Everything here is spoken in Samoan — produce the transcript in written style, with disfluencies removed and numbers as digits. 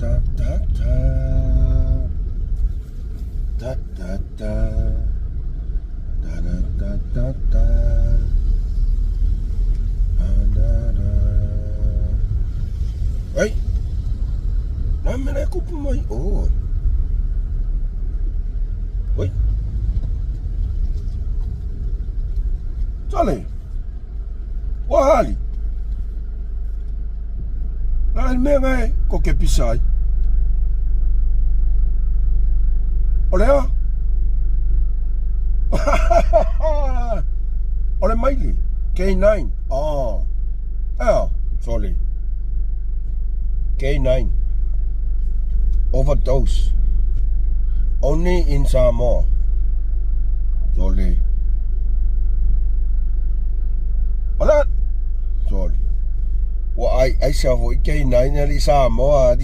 ta ta ta. Ta ta ta. Ta ta ta ta ta. Da da. Ai. Nā mea e kupu mai. Oh. Oi. Sale. Ua hali. Nā le mea ngai ko ke pisa ai. O le a? O le maile. K9. Oh. Ea, sorry. K9. Overdose. Only in Samoa. Sorry. O le Sorry. Ua ai, ai sa foi K9 ali Samoa.